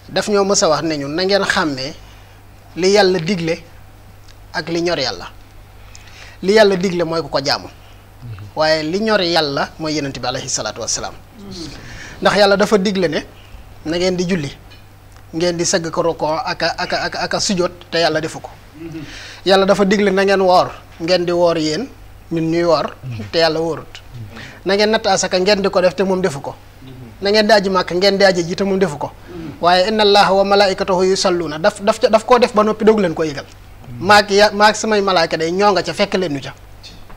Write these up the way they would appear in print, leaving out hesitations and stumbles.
daf ñoo mës a wax ne ñun na ngeen xàmmee li yàlla digle ak li ñor yàlla. li yàlla digle mooy ku ko jaamu waaye li ñor yàlla mooy yenent bi alayhi salaatu wassalaam ndax yàlla dafa digle ne na ngeen di julli ngeen di sëgg ko rukoo aka sujjóot te yàlla defu ko yàlla dafa digle na ngeen woor ngeen di woor yéen ñun ñuy woor te yàlla wóorut na ngeen natt asaka ngeen di ko def te moom defu ko na ngeen di aji màkk ngeen di aji ji te moom defu ko waaye inna allaha wa malaikatahu yusalluna daf koo def ba noppi doog leen ko yëgal maag samay malaaka day ñoo nga ca fekk leen ñu ca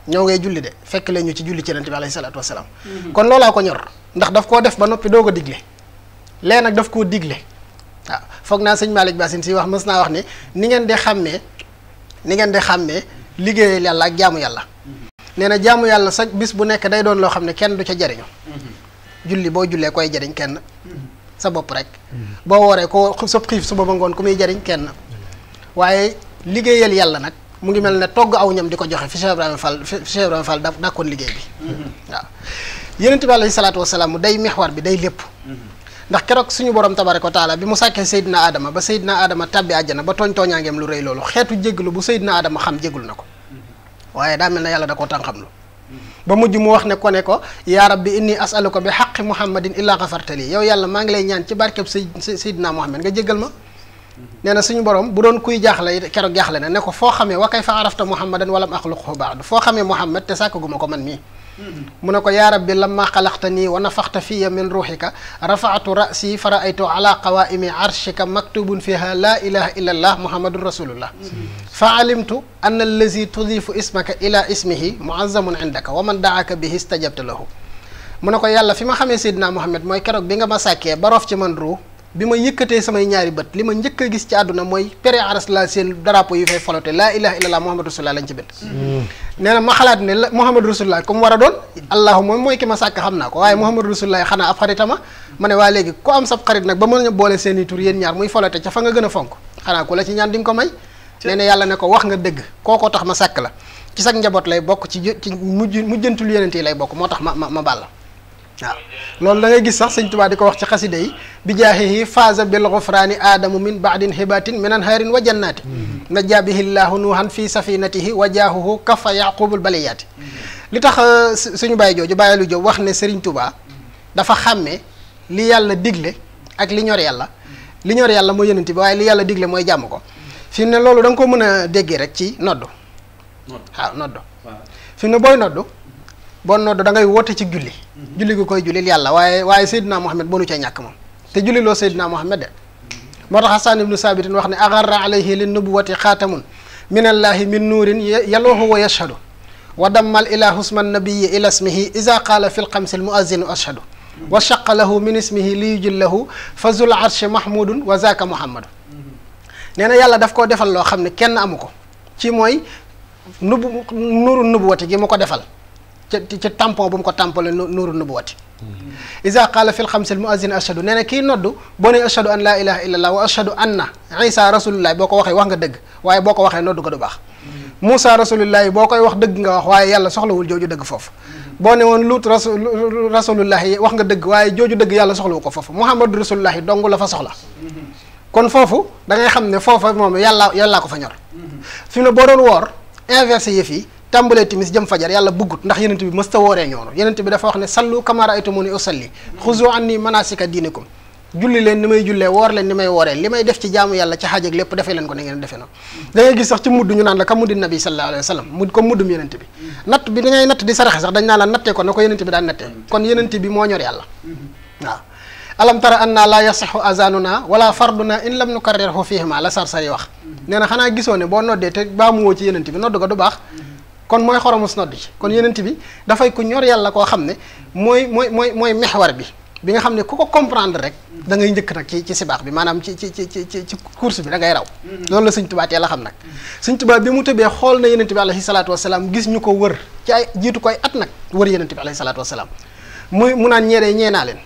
ñoo ngay julli de fekk leen ñu ci julli ci yonent bi alayhi salaatu wasalaam kon loolaa ko ñor ndax daf koo def ba noppi doog a digle lee nag daf koo digle waaw foog naa sëñ Malick Bassine si wax mës naa wax ne ni ngeen di xàmmee liggéeyal yàlla ak jaamu yàlla nee na jaamu yàlla sax bis bu nekk day doon loo xam ne kenn du ca jariñu julli boo jullee koy jariñ kenn sa bopp rek boo wooree ko sëb xiif suba ba ngoon ku muy jariñ kenn waaye liggéeyal yàlla nag mu ngi mel ne togg aw ñam di ko joxe fi Cheikh Ibrahima Fall dàkkoon liggéey bi waaw yonent bi alayhi salaatu wasalaam mu day mexwar bi day lépp ndax keroog suñu borom tabaraka wa taala bi mu sàkkee Seydina Adama ba Seydina Adama tabbi àjjana ba tooñaangeem lu rëy loolu xeetu jégglu bu Seydina Adama xam jéggul na ko waaye daa mel na yàlla da koo tànqamlu ba mujj mu wax ne ko yaa rabbi inni asaluka bi xaqi muhammadin illaa xafartali yow yàlla maa ngi lay ñaan ci barkeb Seydina Muhammad nga jéggal ma nee na suñu borom bu doon kuy jaaxle keroog jaaxle na ne ko foo xamee wa kayfa arafta muhammadan walam axluqhu baadu foo xamee muhammad te sàkkaguma ko man mii mu ne ko yaa rabbi lamma xalaqtanii wa nafaxta fiya min ruuxika rafaatu rasi fa raaytu ala qawaimi arshika maktubun fiha laa ilaha illa allah muhammadun rasulullah fa alimtu anna allazi tudifu ismaka ila ismihi muazzamun indaka wa man daaka bihi istajabta lahu mu ne ko yàlla fi ma xamee Seydina Muhammad mooy keroog bi nga ma sàkkee ba rof ci man ruu bi ma yëkkatee samay ñaari bët li ma njëkk a gis ci àdduna mooy pere aras la seen drapeau yi fay folote laa ilaha illallah muhammadu rasulullah lañ ci bind nee na ma xalaat ne muhammadu rasulullah comme war a doon allahu moom mooy ki ma sàkk xam naa ko waaye muhammadu rasulullah xanaa ab xaritama ma ne waa léegi ku am sab xarit nag ba mën a boole seen i tur yéen ñaar muy folote ca fa nga gën a fonk xanaa ku la ci ñaan di nga ko may nee na yàlla ne ko wax nga dëgg kookoo tax ma sàkk la ci sag njaboot lay bokk ci mujjantul yonent yi lay bokk moo tax ma bàll waaw loolu da ngay gis sax sëñ Tuubaa di ko wax ci xasida yi bi jaahihi faaza bil ghufraani aadamu min baadin hibatin minan haarin wa jannaati najaa bihi llaahu nuuhan fi safinatihi wa jaahuhu kafa yaqubul baliyaati li tax suñu bàyyi jooju bàyyi lu jóg wax ne Sëriñ Tuubaa dafa xàmmee li yàlla digle ak li ñor yàlla mooy yonent bi waaye li yàlla digle mooy jàmm ko fi mu ne loolu da nga ko mën a déggee rek ci noddu waaw noddu fi mu ne booy noddu boo nodd da ngay woote ci julli julli gi koy jullil yàlla waaye Seydina Muhammad bonu ca ñàkk moom te julli loo Seydina Muhammad de moo tax Hassan ibnu Sabitin wax ne agarra alayhi lin nubuwati xaatamun minallahi min nuurin yaloohu wa yashhadu wa dammal ila husman nabiyyi ila ismihi iza qaala fi lxamsi almuazinu ashhadu wa shaqa lahu min ismihi li yujillahu fa zul arshi mahmudun wa zaka muhammadu nee na yàlla daf koo defal loo xam ne kenn amu ko ci mooy nuuru nubuwati gi mu ko defal ci tampon bu mu ko tampale nuuru nubuwati isa qaala fi lxamsi almuazin ashhadu nee na kii noddu boo ne ashhadu an laa ilaha illa allah wa ashhadu anna isa rasulullah boo ko waxee wax nga dëgg waaye boo ko waxee noddu ko du baax Moussa rasulullah boo koy wax dëgg nga wax waaye yàlla soxlawul jooju dëgg foofu boo ne woon Luut rasulullah wax nga dëgg waaye jooju dëgg yàlla soxlawu ko foofu Muhammadu rasulullah dong la fa soxla kon foofu da ngay xam ne foofa moom yàllaa ko fa ñor fi mu ne boo doon woor inversé yëf yi tàmbalee timis jëm fajar yàlla buggut ndax yenent bi mës ta wooree ñoonu yenent bi dafa wax ne sallu kama ra'aytumuni usalli xuzu anni manasika diinikum julli leen ni may jullee woor leen ni may wooree li may def ci jaamu yàlla ci xaaj ak lépp defee leen ko ne ngeen defee noonu da ngay gis sax ci mudd ñu naan la ka muddi nabi sallallahu alayhi wa sallam mudd comme muddum yenent bi natt bi da ngay natt di saraxe sax dañ naan la nattee ko na ko yenent bi daan nattee kon yenent bi moo ñor yàlla waaw alam tara anna la yasixu azanuna wala farduna in lam nukarrirhu fihima la sarsari wax nee na xanaa gisoo ne boo noddee te baamuwoo ci yenent bi nodd ga du baax kon mooy xoromus nodd ci kon yenent bi dafay ku ñor yàlla koo xam ne mooy mexwar bi nga xam ne ku ko comprendre rek da ngay njëkk nag ci sibaax bi maanaam ci course bi da ngay raw loolu la Sëñ Tuubaa teel a xam nag Sëñ Tuubaa bi mu tëbee xool na yenent bi alayhi salaatu wasalaam gis ñu ko wër ci ay jiitu koy at nag wër yenent bi alayhi salaatu wasalaam mu naan ñee naa leen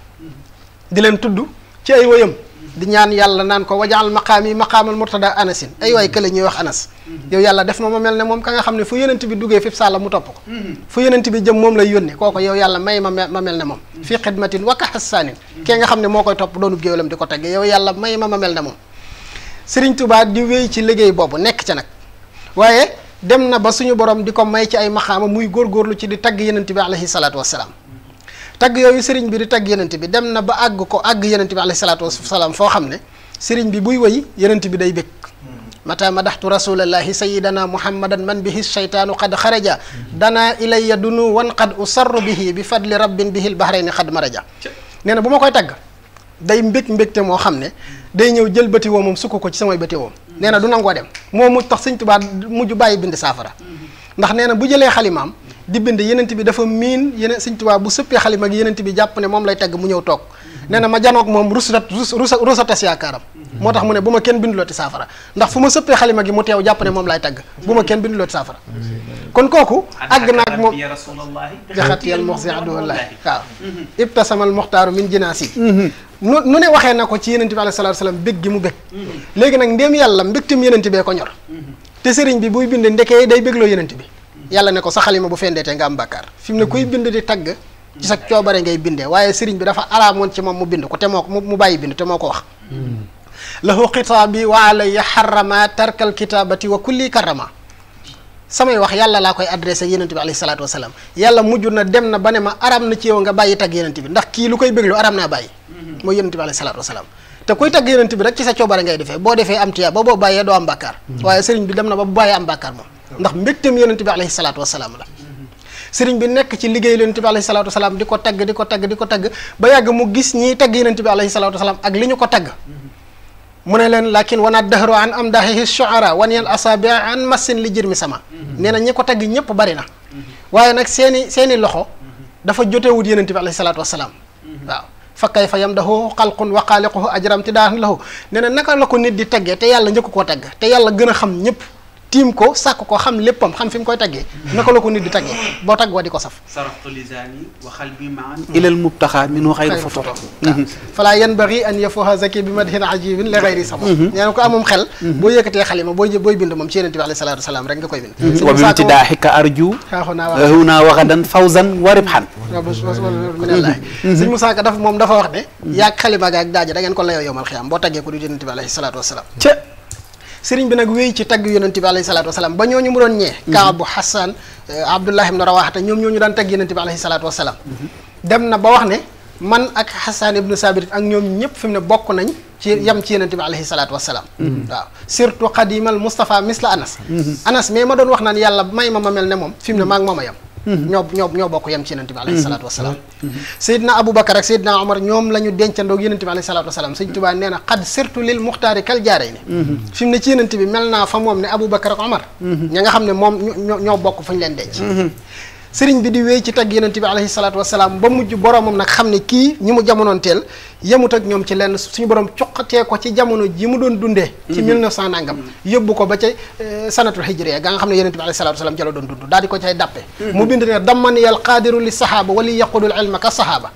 di leen tudd ci ay wëyam di ñaan yàlla naan ko wajaal maqaami maqaamal murtada anasin ay waay kële ñuy wax anas yow yàlla def ma mel ne moom ka nga xam ne fu yonent bi duggee fi sàlla mu topp ko fu yonent bi jëm moom lay yónni kooko yow yàlla may ma mel ne moom fii xidmatin waka hassaanin kee nga xam ne moo koy topp doonu géwélam di ko tagge yow yàlla may ma mel ne moom Sëriñ Tuubaa di wéy ci liggéey boobu nekk ca nag waaye dem na ba suñu borom di ko may ci ay maxaama muy góorgóorlu ci di tagg yonent bi alayhi salaatu wassalaam tagg yooyu sëriñ bi di tagg yonent bi dem na ba àgg yonent bi alayhi salaatu wassalaam foo xam ne sëriñ bi buy wëy yonent bi day bëgg mata madaxtu rasulallahi sayidana muhammadan man bihi shaytaanu qad xaraja dana ilayya dunu wan qad usarru bihi bi fadli rabbin bihil bahrayni qad maraja nee na bu ma koy tagg day mbégte moo xam ne day ñëw jël bëti woo moom sukk ko ci samay bëti woom nee na du nangoo dem moo mujj tax Sëñ Tuubaa mujj bàyyi bind saafara ndax nee na bu jëlee xalimaam di bind yenent bi dafa miin yeneen Sëñ Tuubaa bu sëppee xalima gi yenent bi jàpp ne moom lay tagg mu ñëw toog nee na ma janoog moom rusatas yaakaaram moo tax mu ne bu ma kenn bindulooti saafara ndax fu ma sëppee xalima gi mu teew jàpp ne moom lay tagg bu ma kenn bindulooti saafara kon kooku àgg naag moom jaxat yal mox si aduwallahi waaw ibtasamal moxtaaru min jinaasi nu ne waxee na ko ci yenent bi alayhi salaatu salaam bég gi mu bég léegi nag ndéem yàlla mbégtum yenent bee ko ñor te sëriñ bi buy bind ndekee day bégloo yenent bi yàlla ne ko sa xalima bu fendeetee nga am bàkkaar fi mu ne kuy bind di tagg ci sa coobare ngay bindee waaye sëriñ bi dafa araamoon ci moom mu bind ko te moo ko mu bàyyi bind te moo ko wax lahu xitaabi wa alayya xarama tarkal kitaabati wa kulli karama samay wax yàlla laa koy adressé yenent bi alayhi salaatu wasalaam yàlla mujj na dem na ba ne ma aram na ci yow nga bàyyi tagg yenent bi ndax kii lu koy bégloo aram naa bàyyi mooy yenent bi alayhi salaatu wasalaam te kuy tagg yenent bi rek ci sa coobare ngay defee boo defee am tiyaa ba boo bàyyee doo am bàkkaar waaye sëriñ bi dem na ba bu bàyyee am bàkkaar moom ndax mbégteem yenent bi alayhi salaatu wasalaam la sëriñ bi nekk ci liggéey yenent bi alayhi salaatu wasalaam di ko tagg ba yàgg mu gis ñiy tagg yenent bi alayhi salaatu wasalaam ak li ñu ko tagg mu ne leen lakin wana dahru an am dahihi shuara wan yel asabi an massin li jërmi sama nee na ñi ko tagg ñëpp bari na waaye nag seeni loxo dafa jotewut yenent bi alayhi salaatu wasalaam waaw fa kayfa yamdahu xalqun wa xaaliquhu ajram ti daan lahu nee na naka la ko nit di taggee te yàlla njëkk koo tagg te yàlla gën a xam ñëpp tiim ko sàkk ko xam léppam xam fi mu koy taggee naka la ko nit di taggee boo tagg wa di ko saf saraftu lisaani wa qalbi ma'an ilal mubtaxa minhu xayru foto fala yanbaghi an yafuha zaki bi madhin ajibin li ghayri sama nee na ko amum xel boo yëkkatee xalima booy bind moom ci yenent bi alayhi salaatu wasalaam rek nga koy bind wa bimtidaaxika arju huna wa gadan fawzan wa ribhan minallahi sëñ Musaa Ka dafa wax ne yaag xalima ga ak daaji da ngeen ko layoo yowmal xiyaam boo taggee ko di yenent bi alayhi salaatu wasalaam sëriñ bi nag wéy ci tagg yonent bi alayhi salaatu wasalaam ba ñooñu mu doon ñee Kaabu Hassan Abdullah ibn Rawaha ñoom ñooñu daan tagg yonent bi alayhi salaatu wasalaam dem na ba wax ne man ak Hassan ibnu Sabit ak ñoom ñëpp fi mu ne bokk nañ ci yam ci yonent bi alayhi salaatu wasalaam waaw surtout qadimal Moustapha misla Anas mais ma doon wax naan yàlla may ma mel ne moom fi mu ne maa ngi moom a yam ñoo bokk yam ci yonent bi alayhi salaatu wasalaam Seydina Aboubacar ak Seydina Omar ñoom la ñu dencandoog yonent bi alayhi salaatu wasalaam Sëñ Tuubaa nee na xad surtout lil muxtaari kal jaarey ni fi mu ne ci yonent bi mel naa fa moom ne Aboubacar ak Omar ña nga xam ne moom ñoo bokk fu ñu leen denc sëriñ bi di wéy ci tagg yonent bi alayhi salaatu wasalaam ba mujj boromam nag xam ne kii ñi mu jamonoon teel yemut ak ñoom ci lenn suñu borom coqatee ko ci jamono ji mu doon dundee ci 1900 nangam yóbbu ko ba ca sanatul hijriya ga nga xam ne yonent bi alayhi salaatu wasalaam ca la doon dund daal di ko cay dàppe mu bind ne dammaniyal qaadiru li sahaaba wali yaqudul ilma ka sahaaba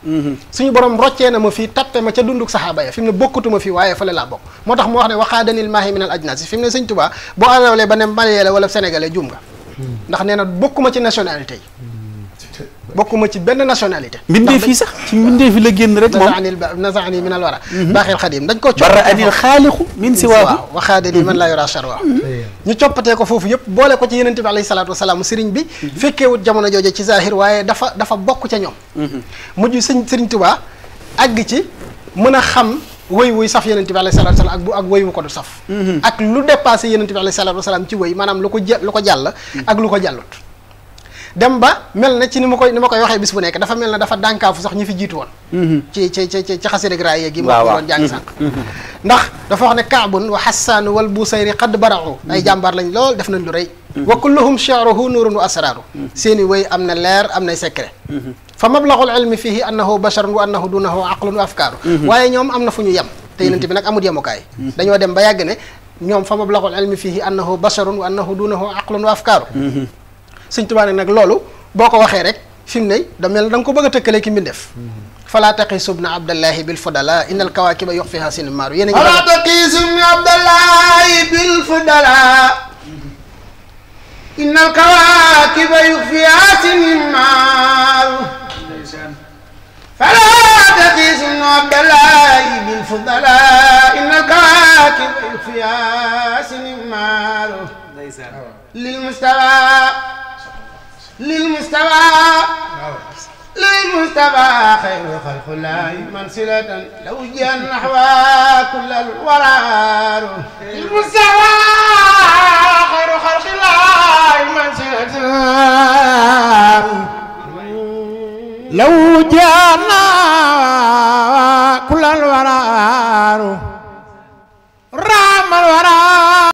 suñu borom roccee na ma fii tappe ma ca dunduk sahaaba ya fi mu ne bokkutuma fii waaye fële laa bokk moo tax mu wax ne waxaadanil maahi minal ajnaasi fi mu ne Sëñ Tuubaa boo alawlee ba ne malien la wala sénégalais juum nga ndax nee na bokkuma ci nationalité yi bokkuma ci benn nationalité mbindee fii sax ci mbindee fi la génn rek moom nazaani min al wara baaxil xadim dañ ko bara anil xaaliqu min siwaahu waxaadani man laa yura sharwa ñu coppatee ko foofu yëpp boole ko ci yenente bi alayhi salaatu wasalaam sëriñ bi fekkeewut jamono jooje ci zahir waaye dafa bokk ca ñoom mujj sëriñ Tuubaa àgg ci mën a xam wëy wuy saf yenente bi alayhi salaatu wasalaam ak wëy wu ko du saf ak lu dépassé yenente bi alayhi salaatu wasalaam ci wëy maanaam lu ko jàll ak lu ko jàllut dem ba mel na ci ni ma koy waxee bis bu nekk dafa mel na dafa dànkaafu sax ñi fi jiitu woon ci xasida graay yeeg yi ma ko doon jàng sànq ndax dafa wax ne kaabun wa hassan wal busayri qad bara'u ay jàmbaar lañ lool def nañ lu rëy wa kulluhum shi'ruhu nurun wa asraru seeni wéy am na leer am nay secret fa mablaghul ilmi fihi annahu basharun wa annahu dunahu aqlun wa afkaaru waaye ñoom am na fu ñu yem te yenent bi nag amul yemukaay dañoo dem ba yàgg ne ñoom fa mablaghul ilmi fihi annahu basharun wa annahu dunahu aqlun wa afkaaru Sëñ Tuubaa nag loolu boo ko waxee rek fi mu ne da mel da nga ko bëgg a tëkkalee ki mbindeef fala taqisu ibn abdallahi bil fudala innal kawakiba yukhfiha sinmaaru yéen a ngi fala taqisu ibn abdallahi bil fudala innal kawakiba yukhfiha sinmaaru fala taqisu ibn abdallahi bil fudala innal kawakiba yukhfiha sinmaaru lil mustafa خير خلق الله منزلة لو جاء نحو كل الورار المستوى خير خلق الله منزلة لو جاء كل الورار رام الورار